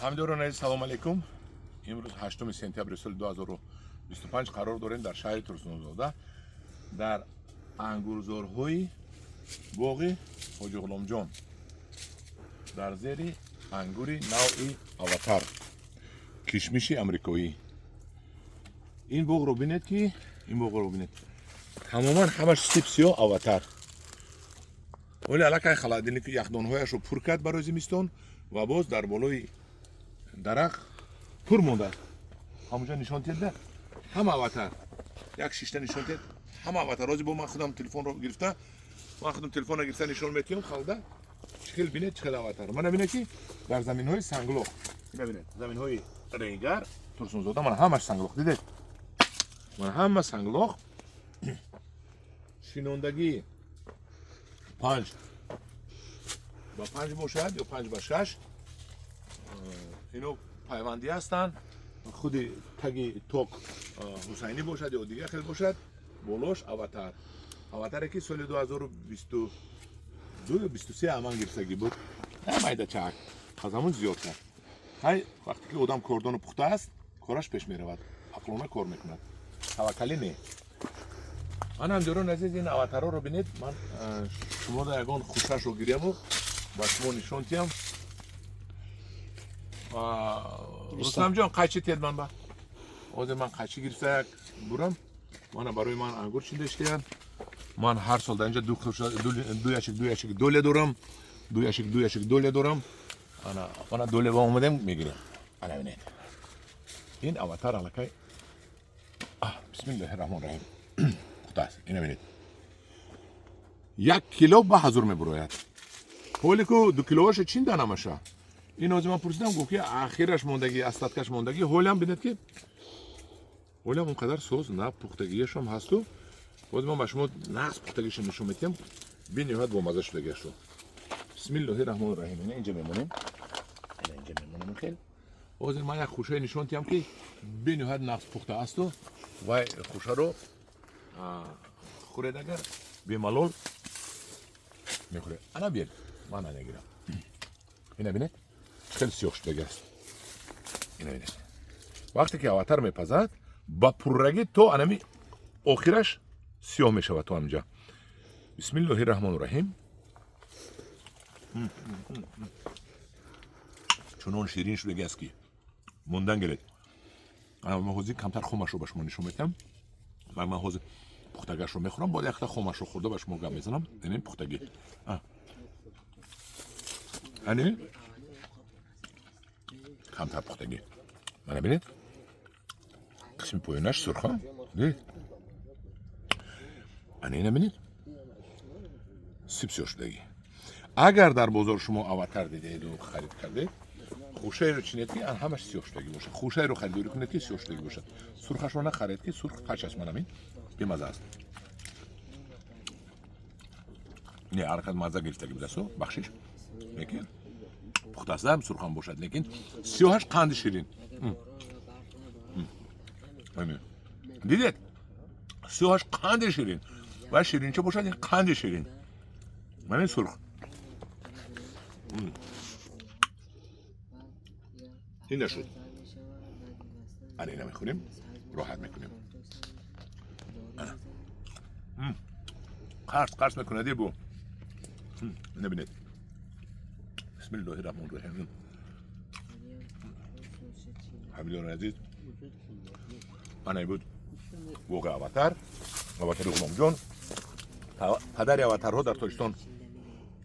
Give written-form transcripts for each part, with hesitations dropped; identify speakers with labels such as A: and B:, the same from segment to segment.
A: Ҳамдиёрони азиз, салом алейкум. Имрӯз 8 сентябри соли 2025 қарор дорем дар шаҳри Турсунзода, дар ангурзорҳои боғи Ҳоҷи Ғуломҷон, дар зери ангури навъи Аватар, кишмиши амрикоӣ. Ин боғро бинед, ки ин боғро бинед, тамоман ҳамаш сип сиёҳ Аватар. Вале аллакай холодильник яхдонҳояшро пур кард барои зимистон ва боз дар болои дарахт пур мондааст. Ҳамонҷо нишон диҳед, ҳама Аватар. Як шишта нишон диҳед, ҳама Аватар. Ҳозир бо ман худам телефонро гирифта, ман худам телефонро гирифта нишон метиҳам халда. Чӣ хел бинед, чӣ хел Аватар. Мана бинед, ки дар заминҳои санглох, ина бинед, заминҳои Регар, Турсунзода, мана ҳамаш санглох, дидед? Мана ҳама санглох. Шинондагӣ 5 ба 5 бошад ё 5 ба 6, ино пайвандӣ ҳастанд. Худи таги ток Ҳусайнӣ бошад ё дигар хел бошад, болош Аватар. Аватаре ки соли 2022 ё 23 аман гирифтагӣ буд, майда чак, аз ҳамун зиёд кард. Ҳай, вақте ки одам кордону пухта аст, кораш пеш меравад, ақлона кор мекунад, таваккалӣ не. Ман, ҳамдиёрони азиз, ин аватарҳоро бинед. Ман шумо да ягон хушашро гиряму ба шумо нишон тиҳам. Рустамҷон, қайчи тиҳед ман ба. Ҳозир ман қайчи гирифта як бурам. Мана, барои ман ангур чинда иштиянд. Ман ҳар сол дар инҷа ду ящик, ду ящик доля дорам, ду ящик, ду ящик доля дорам. Ана, мана доля ба омадем, мегирем. Ана бинед, ин Аватар аллакай, бисмиллоҳи раҳмони раҳим, пухта аст. Ина бинед, 1 кило ба 1000 мебурояд. Ҳоле ку 2 килоаша чин намаша. Ин ҳозир ман пурсидам, гуфт, ки ахираш мондагӣ, остаткаш мондагӣ. Ҳолиам бинед, ки ҳолиам он қадар соз на пухтагиашам ҳасту. Боз ман ба шумо нағз пухтагиашо нишон медиҳам, бениҳоят бомаза шудагиашро. Бисмиллоҳи раҳмони раҳим. Ина инҷа мемонем, ина инҷа мемонем. Хел ҳозир ман як хушае нишон диҳам, ки бениҳоят нағз пухта асту. Вай хушаро хӯред, агар бемалол мехӯред. Ана биед, ман ана гирам. Ина бинед, хеле сиёҳ шудаги аст. Ина бинед, вақте ки Аватар мепазад, ба пуррагӣ то анами охираш сиёҳ мешавад, то ҳаминҷа. Бисмиллоҳи раҳмону раҳим. Чунон ширин шудаги аст, ки мондан гиред. Ман ҳозир камтар хомашро ба шумо нишон медиҳам. Ман ҳозир пухтагашро мехӯрам, бояд якта хомашро хӯрда ба шумо гап мезанам. Ин пухтагӣ, ани камтар пухтагӣ. Мана бинед, қисми поёнаш сурха, дидед? Ана ина бинед, сип сиёҳ шудагӣ. Агар дар бозор шумо Аватар дидеду харид кардед, хушаеро чинед, ки ҳамаш сиёҳ шудагӣ бошад. Хушаеро харидорӣ кунед, ки сиёҳ шудагӣ бошад. Сурхашро нахаред, ки сурх пач аст, манамин бемаза аст. Не, ҳаракат мазза гирифтагӣ будасту, бахшиш, лекин пухтаастам, сурхам бошад, лекин сиёҳаш қанди ширин. Дидед, сиёҳаш қанди ширин ва ширинча бошад, ин қанди ширин. Ман сурх ин нашуд. Ана ина мехӯрем, роҳат мекунем. Қарс қарс мекунад бу. Ина бинед, бисмиллоҳи раҳмони раҳим. Ҳамидони азиз, ана буд боғи Аватар, Аватари Ғуломҷон, падари аватарҳо дар Тоҷикистон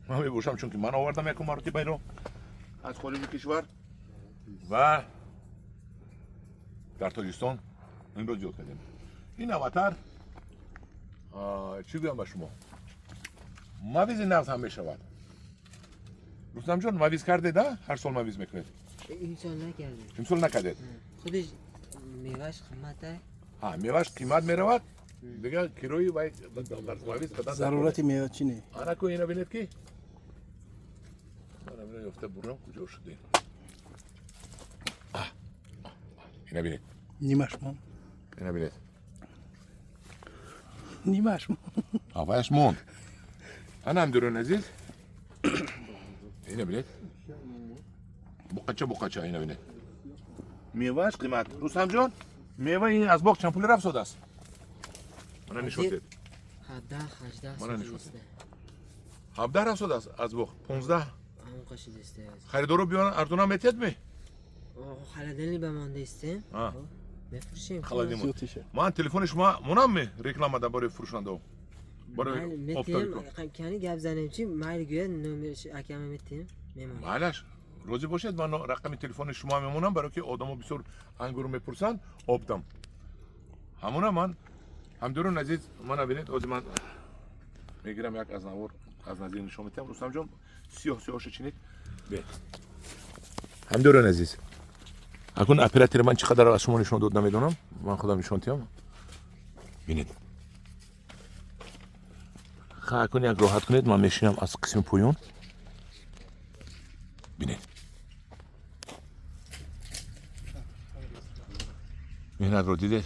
A: ман мебошам, чунки ман овардам якум маротиба иро аз хориҷи кишвар ва дар Тоҷикистон инро зиёд кардем. Ин Аватар, чӣ гӯям ба шумо, мавизи нағз ҳам мешавад. Рустамҷон, мавиз кардед? А ҳар сол мавиз мекунед?
B: Имсол накардем.
A: Имсол накардед?
B: Худиш меваш қиммат.
A: Ҳа, меваш қимат меравад, дигар кирои вай мавиз қадан.
C: Зарурати мева чи не?
A: Ана ку, ина бинед, ки ман ина ёфта бурам, куҷо шудем? Ина бинед.
C: Нимаш монд.
A: Ина бинед.
C: Нимаш монд.
A: Аваяш монд. Ана, ҳамдиёрони азиз, ина бинед. Буқати. Буқача буқача, ина бинед. Мевааш қимат. Рустамҷон, мева ин аз боғ чанд пули рафт содааст? Мана нишон дед.
B: 17, 18
A: Мана нишон.
B: шудааст.
A: 17 рафт содааст аз боғ. 15.
B: Ҳамонқа шудааст.
A: Харидоро биёран, арзонам метиҳад ми?
B: Холодильник ба мондаистем.
A: А.
B: Мефурӯшем.
A: Холодильник.
C: Зиёд тиша.
A: Ман телефони шумо монам ми реклама да барои фурӯшандао? Барои оптовико.
B: Метем, кани гап занем чи майли гӯяд номерш акама метем. Мемонем.
A: Майлаш, розӣ бошед, ман рақами телефони шумо мемонам, барои ки одамо бисёр ангуру мепурсанд, оптом. Ҳамона ман ҳамдурон азиз, мана бинед, ҳозир ман мегирам як аз навор аз наздик нишон медиҳам. Рустамҷон, сиёҳ сиёҳша чинед. Бе. Ҳамдурон азиз, акун оператори ман чӣ қадар аз шумо нишон дод, намедонам, ман худам нишон диҳам. Бинед. Ха, акун як роҳат кунед, ман мешинам аз қисми поён. Бинед. Меҳнатро дидед?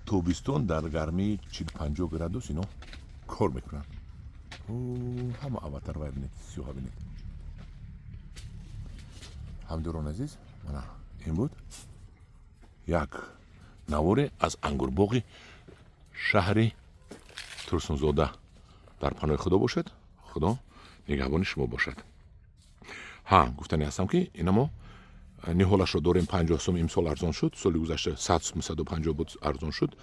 A: Тобистон дар гармии 40-50 градус ино кор мекунанд. Ҳама аввалтар вай бинед, сиёҳа бинед. Ҳамдурон азиз, мана ин буд як наворе аз ангурбоғи шаҳри Турсунзода. Дар паноҳи Худо бошед, Худо нигаҳбони шумо бошад. Ҳа, гуфтани ҳастам, ки ина мо ниҳолашро дорем 50 сум, имсол арзон шуд, соли гузашта 100 сум, 150 буд, арзон шуд.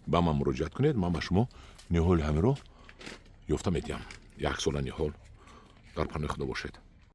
A: Ба ман муроҷиат кунед, ман ба шумо ниҳоли ҳаминро ёфта медиҳам. Як сола ниҳол. Дар паноҳи Худо бошед.